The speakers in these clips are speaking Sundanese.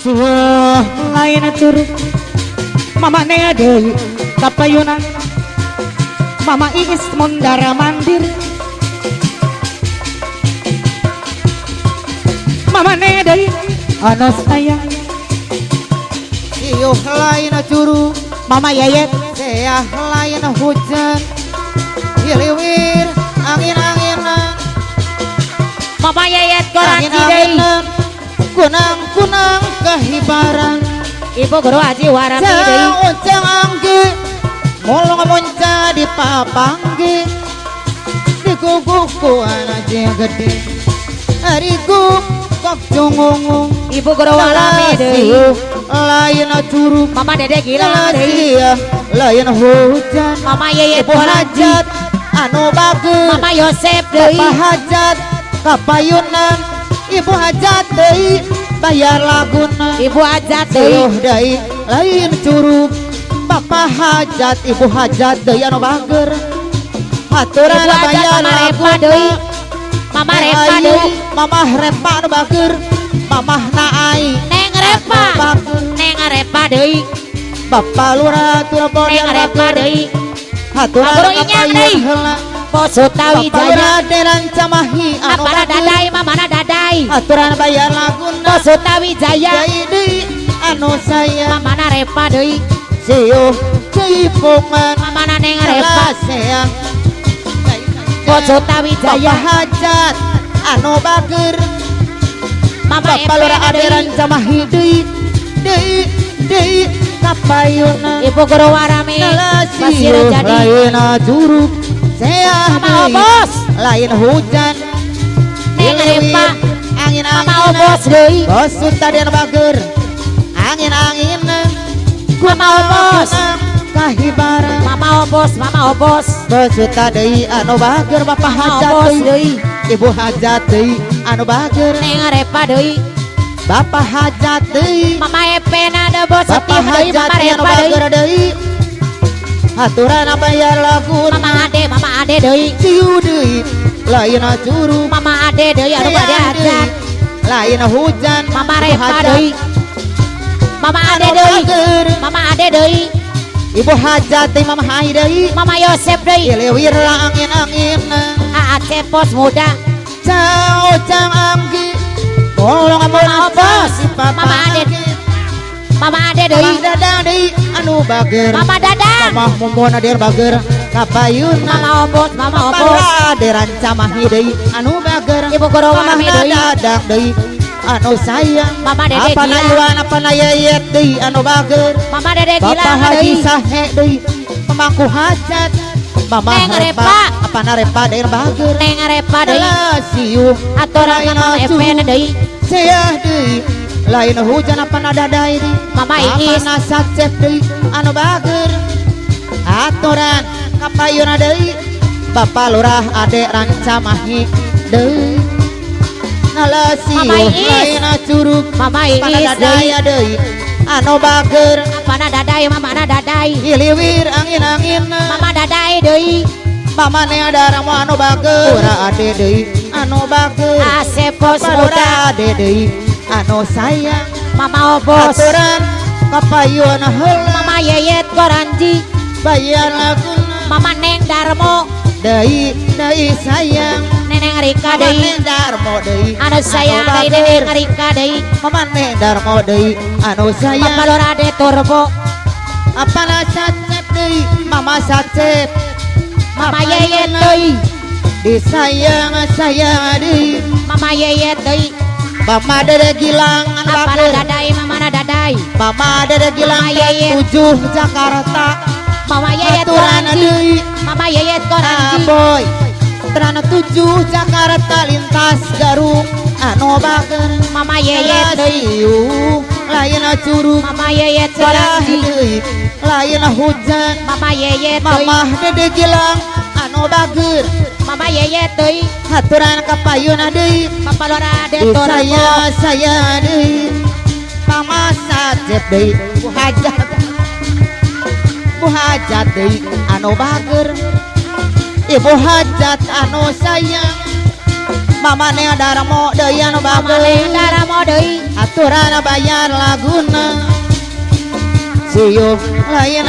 Siuh lain curug Mama Nea deui kapayunan Mama Iis mondar mandir Mama Nea deui anu sayang Siuh lain curug Mama Yayet Seah lain hujan Hiliwir angin-anginan Mama Yayet koranji deui Angin-anginan Kunang-kunang kehibaran Ibu guru Haji Warami deui Jang uncang anggi Mulung munca di papanggi Diguguku anak jeung gede Ariku kok jungungung Ibu guru Warami deui Siuh lain curug Mama Dede Gilang deui Sia lain hujan Mama Yayet Ibu koranji hajat anu bager Mama Yosep deui Bapak hajat kapayunan Ibu hajat deui bayar laguna Ibu hajat deui Siuh deui lain curug Bapak hajat ibu hajat deui anu bager Aturan Ibu hajat bayar Mama Repa laguna deui Mama Repa Ayu, deui Mamah Repa anu bager Mamah Naai Neng Repa anu bager Neng Repa deui Bapak Lurah Turabon Neng Repa deui Aturan Guru Inyang kapayun deui. heula Bosutawi Bapak Jaya Lurah Deran Camahi anu Apana bager dadai mamana dadai Aturan bayar laguna Bosutawi Jaya Deui deui anu sayang Mamana Repa deui Siuh ceipungan Mamana Neng Repa Seang Bosutawi Jaya Bapak hajat anu bager Mama Bapak Lurah Epena Aderan deui Camahi deui deui deui kapayuna Ibu guru Warami Basir Siuh jadi lain curug Seah Mama deui Obos lain hujan Neng Repa angin Mama Obos deui Bosut tadi anu bager angin-anginan Mama Obos kahibaran Mama Obos Mama Obos Bosut deui anu bager Bapak Mama hajat Obos deui deui Ibu hajat deui anu bager Neng Repa deui Bapak hajat deui Mama Epena da bos Bapak Setim deui hajat Mama anu Repa deui bager deui Aturan bayar laguna Mama Ade Mama Ade deui Ciu deui lain curug Mama Ade deui anu bade Seah deui, hajat lain hujan Mama Ibu Repa hajat deui Mama Ade anu deui bager Mama Ade deui Ibu hajat deui Mama Hai deui Mama Yosep deui Ilewir angin-angin Aa Cepos muda Cao cang anggi Bolong Mama Obos Mama Ade Mama Ade Mama deui Dadang deui anu bager Mama Dadang Mama Momon ader bager kapayuna Mama Obos Mama Bapak Obos Ade Rancamahi deui anu bager Ibu guru Mama Warami deui Dadang deui anu sayang Mama Dede Apa na Gilang Iwan apa na Yayet deui anu bager Mama Dede Bapak Gilang Haji deui Sahe deui pemangku hajat Mama Neng Repa Repa. apa na Repa deui bager Neng Repa deui Siuh Aturan lain Mama curug. Epena deui Seah deui lain hujan apa na dadai deui Mama Apa Iis na sacep deui anu bager Aturan kapayuna deui Bapak Lurah Ade Rancamahi deui Nalasiuh Mama Iis. lain curug Mama Pana Iis deui dadai deui anu bager Apana dadai Mama dadai Iliwir angin-angin Mama dadai deui Mama Nea Darmo anu bager Ura Ade deui anu bager Asepos Bapak muda Lurah Ade deui anu sayang Mama Obos Aturan kapayun heula Mama Yeyet Koranji bayar laguna Mama Neng Darmo deui deui sayang Neneng Rika Mama deui Neng Darmo deui anu sayang anu deui bager. Neneng Rika deui Mama Neng Darmo deui anu sayang Bapak Lurah Ade Turbo Apana sacep deui Mama sacep Mama Yeyet deui disayang sayang deui Mama Yeyet deui Mama Dede Gilang anu Apana bager dadai Mama dadai Mama Dede Gilang Mama Yeyet. 7 Jakarta Mama Yeyet Aturan Koranji deui Mama Yeyet Koranji Boy Trana 7 Jakarta lintas Garung anu bager Mama Yeyet deui Siuh lain curug Mama Yeyet Seah Koranji deui lain hujan Mama Yeyet deui Mama Dede Gilang anu bager Mama Yeyet deui Aturan kapayuna deui Bapak Lurah Ade Turbo Saya saya deui Mama sacep deui Bu hajat Bu hajat deui anu bager Ibu hajat anu sayang Mama Neng Darmo deui anu Mama bager. Neng Darmo deui. Aturan bayar laguna. Siuh lain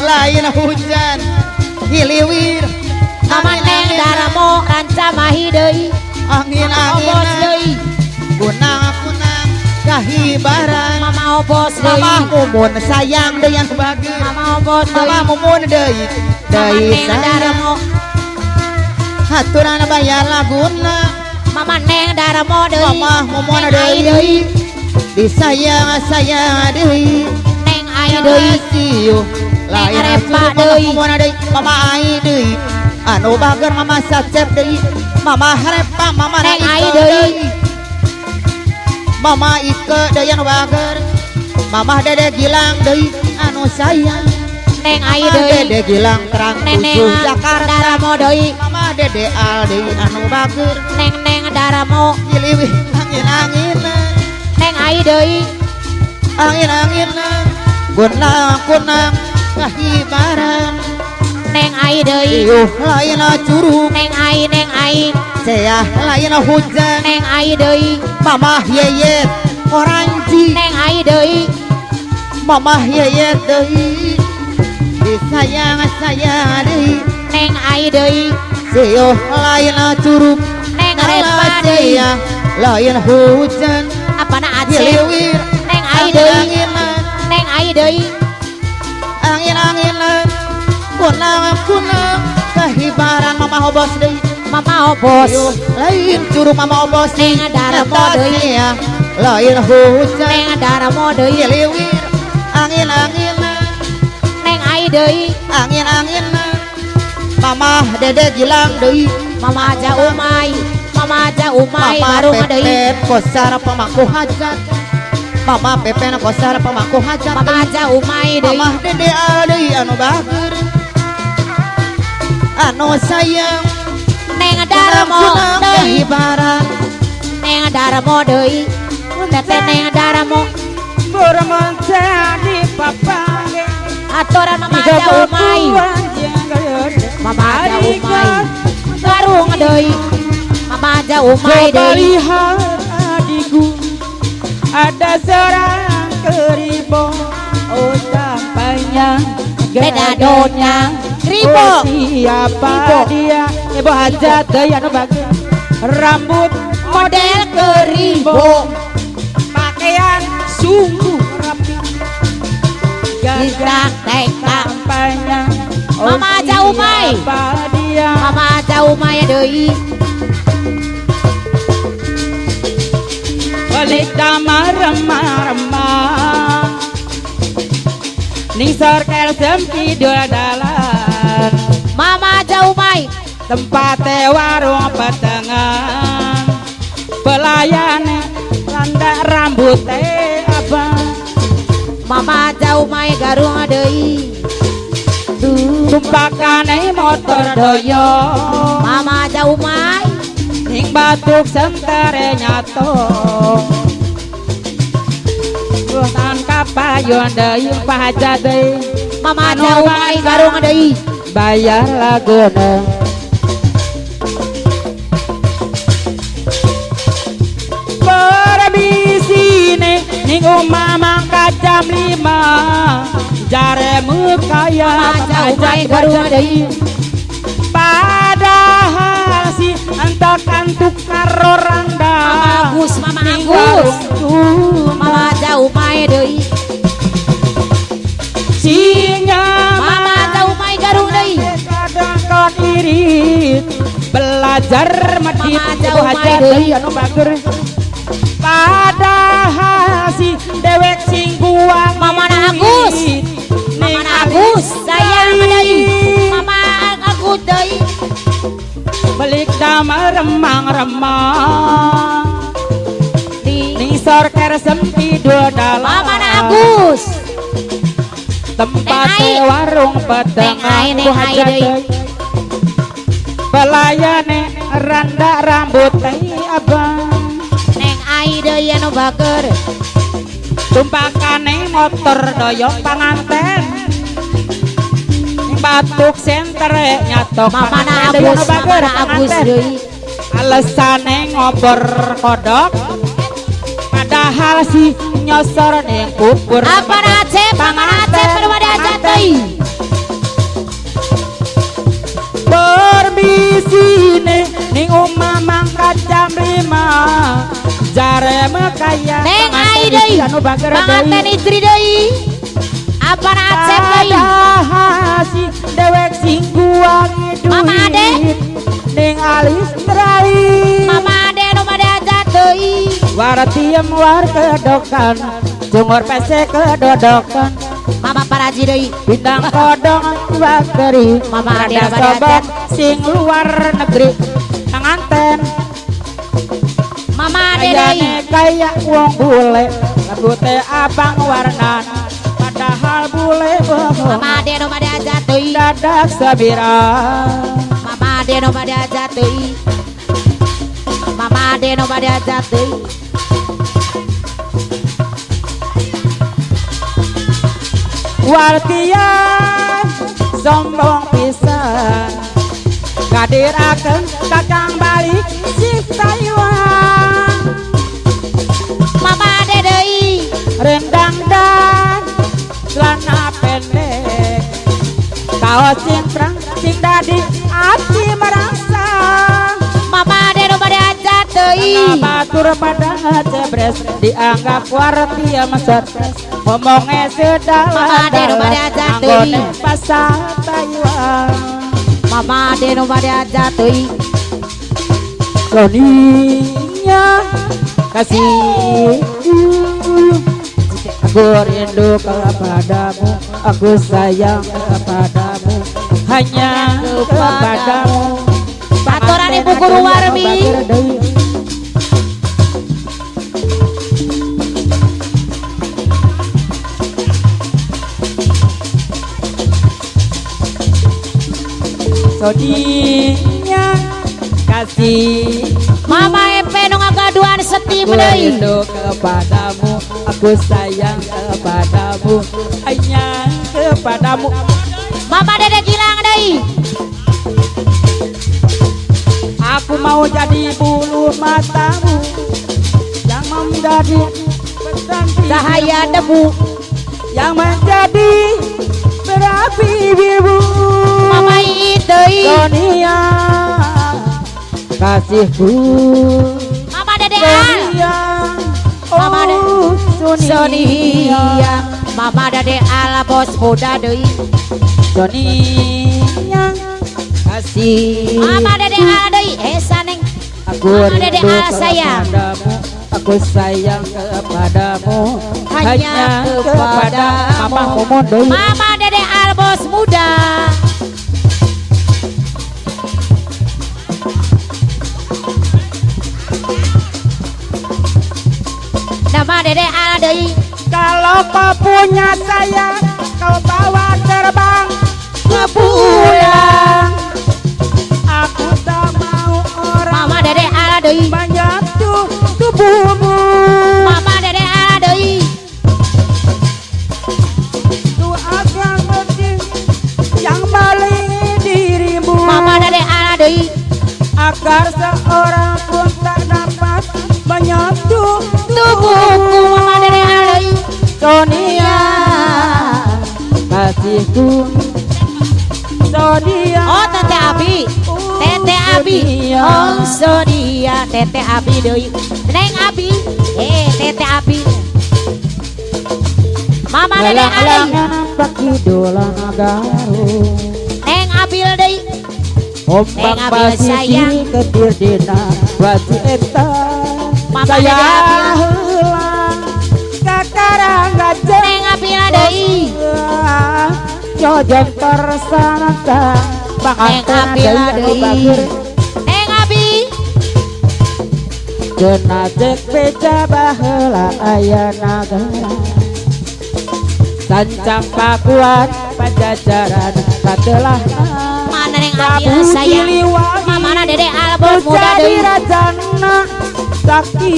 lain hujan hiliwir. Mama Neng Darmo Rancamahi deui. Angin Mama Obos angin deui. Kunang kunang kahibaran. Mama Obos deui. Mama Mumun sayang deui anu bager. Mama Obos deui. Mama Mumun deui Mama deui Neng sayang. Darmo. Aturan bayar laguna. Mama Neng Darmo deui. Mama Mumun Neng Ai deui. deui. Disayang sayang deui. Neng Ai deui. Siuh lain Repa curug. Mama deui. Mumun deui. Mama Ai deui anu bager. Mama Sacep deui. Mama Repa. Mama Neng Ike Ai deui. Mama Ike deui anu bager. Mama Dede Gilang deui anu sayang. Neng Ai Mama deui. Dede Gilang terang Neneng tujuh Jakarta. Darmo deui. Mama Dede Al deui anu bager. Neng Neng Darmo. Hiliwir angin angin Neng Ai deui. angin angin kunang kunang kahibaran. Neng Ai deui. Iuh lain curug. Neng Ai Neng Ai. Seah lain hujan. Neng Ai deui. Mamah Yeyet Koranci. Neng Ai deui. Mamah Yeyet deui disayang sayang deui. Neng Ai deui. Siuh lain curug. Neng Repa deui. Seah lain hujan. Apana Aceh. Hiliwir Neng Ai deui. angin-anginan Neng Ai deui. angin-anginan kunang kunang kahibaran. Mama Obos deui. Mama Obos. Iuh lain curug. Mama Obos Neng Darmo deui. deui lain hujan. Neng Darmo deui. Hiliwir angin-anginan Neng Ai deui. angin-anginan Mama Dede Gilang deui. Mama Aja Umay. Mama Aja Umay Mama garung deui. Pepen kosar pemangku hajat. Mama Pepen kosar pemangku hajat. Mama Aja Umay deui. Mama Dede deui anu bager anu sayang. Neng Darmo Kunang deui. kahibaran. Neng Darmo deui. Teteh Neng Darmo. Bermenjadi papange. Aturan Mama Aja Umay. Mama Aja Umay garung deui. Mama Aja Umay Coba deui. lihat adikku, ada serang keribo. Oh sampainya Beda donya kribo. Oh, siapa Kribo. dia? Ibu hajat deui anu bager. Rambut Model keribo. pakaian sungguh rapi. Gagah teka. Sampainya. Oh, Mama Aja Umay. siapa dia? Mama Aja Umay deui. Balik damar remah-remah Ning sorkel sempidul dalan. Mama Aja Umay. Tempate warung petengan. Pelayane landak rambute abang. Mama Aja Umay garung deui. Tumpakane motor doyo. Mama Aja Umay. Ning batuk sentere nyato. Tan kapayon deui pahajat deui. Mama Aja Umay garung deui. Bayar laguna. Permisine ning omah mangkat jam 5. Jaremu kaya Mama Aja Umay garung deui. Padahal si entokan tukar randa. Mama Agus, Mama Ning Agus. warung tuh Mama Aja Umay deui. Singa Mama Aja Umay garung deui. Kadang kon irit belajar medit. Mama Aja Ibu Umay hajat deui. deui anu bager. Padahal si dewek sing buang Mama na Agus. duit. Mama Ning na Agus sayang deui. Mama Agus deui. Balik damar remang-remang Di Ning sorker sempidul dalan. Mama na Agus. Tempat Neng Ai. warung Neng Ai, petengan Neng Bu Ai hajat deui. deui. Pelayane randa rambut teh abang. Neng Ai deui anu bager. Tumpakane motor doyok panganten. Batuk sentere nyatok Mamana Agus, Mamana Agus deui. Alesane ngobor kodok padahal si nyosor ning kubur. Apa Acep, Mamana Acep pada aja deui. Permisine ning omah mangkat jam 5 jare mekaya. Neng ai deui. Panganten istri deui. Apa Acep deui. Padahal si dewek sing guangi duit. Mama Ade ning alis trai. Mama Ade nu bade aja deui. Wartiem war kedokan cungur pese kedodokan. Mama Paraji deui. Bintang kodong bakteri. Mama Ade nu bade sobong aja. Sing luar negeri panganten. Mama Ade deui. Kaya wong bule rambute abang warna padahal bule bohong. Mama Ade nu bade aja deui. Dadak sabira. Mama Ade nu bade aja deui. Mama Ade nu bade aja deui. Wartian sombong pisan kadirakeun kakang balik sing Taiwan. Mama Ade deui. Rendang dan celana pendek kaos cingkrang sing dadi ati merasa. Mama Ade nu bade aja deui. Batur pada cebres dianggap wartiam stres ngomongnya sedalam Mama Ade nu bade aja deui. Anggone pasar Taiwan. Mama Ade nu bade aja deui. Sonia kasihku, aku rindu kepadamu, aku sayang kepadamu, hanya kepadamu. Aturan Ibu Guru Warmi. Sonia kasih. Mama Epe nu ngagaduhan seti Aku deui. rindu kepadamu, aku sayang kepadamu, hanya kepadamu. Mama Dede Gilang deui. Aku mau jadi bulu matamu yang menjadi pesan Cahaya debu yang menjadi berapi biru. Mama Iit deui. Sonia kasihku. Mama Dede Al. Sonia, Mama Dede oh Sonia. Sonia. Mama Dede Al bos muda deui. Sonia kasih. Mama Dede Al deui. Hesa neng. Aku Mama Dede rindu Al sayang. kepadamu, aku sayang kepadamu, Hanya kepada kepadamu. Mama Momo deui. Mama Dede Al bos muda. Nama Dede Al deui. Kalau kau punya saya, kau bawa terbang ke bulan. Aku tak mau orang Mama Dede Al deui. menyentuh tubuhmu. Mama Dede Al deui. Itu akan penting yang paling dirimu. Mama Dede Al deui. Agar seorang pun tak dapat menyentuh Tubuhku Mama Dede Al deui. Sonia kasihku. Sonia. Oh Tete Abi. Tete Abi. Oh Sonia Tete Abi deui. Neng Abi. Tete Abi. Mama Dede Al deui. Neng Abil deui. Ombak Neng Abil sayang. pasisi ketir dina wajib eta. Mama Saya Dede Abil. heula kakarang gajah. Neng Abil deui. Jojong tersanata Neng Abil deui. Neng Abi. Kena cek beca baheula aya nagara. Sancang pakuan pajajaran katelah. Mana Neng Abil sayang. Mama Dede Al bos muda Jadi deui. rajana sakti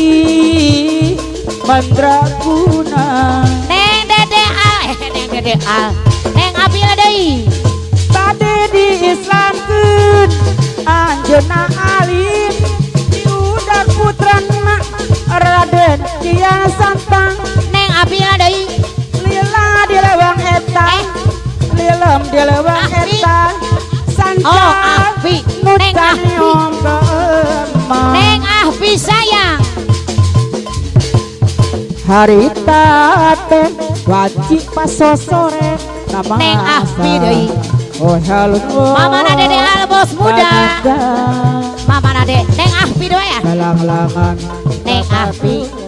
mandraguna. Neng Dede Al, Neng Dede Al. Neng Abil deui. Diislamkeun anjeunna alim diudag putrana Raden Kian Santang. Neng Api deui. Lila di lewang eta. Eh. Lilem di lewang Ahpi. eta sanca. Oh, Ahpi. Neng Ahpi. Neng Ahpi sayang. Harita teh wajib pasosore nama. Neng Ahpi deui. Oh, halo. Mama na Dede Albos muda. Mama na Neng Ahpi deui ya. Langlangan. Neng Ahpi.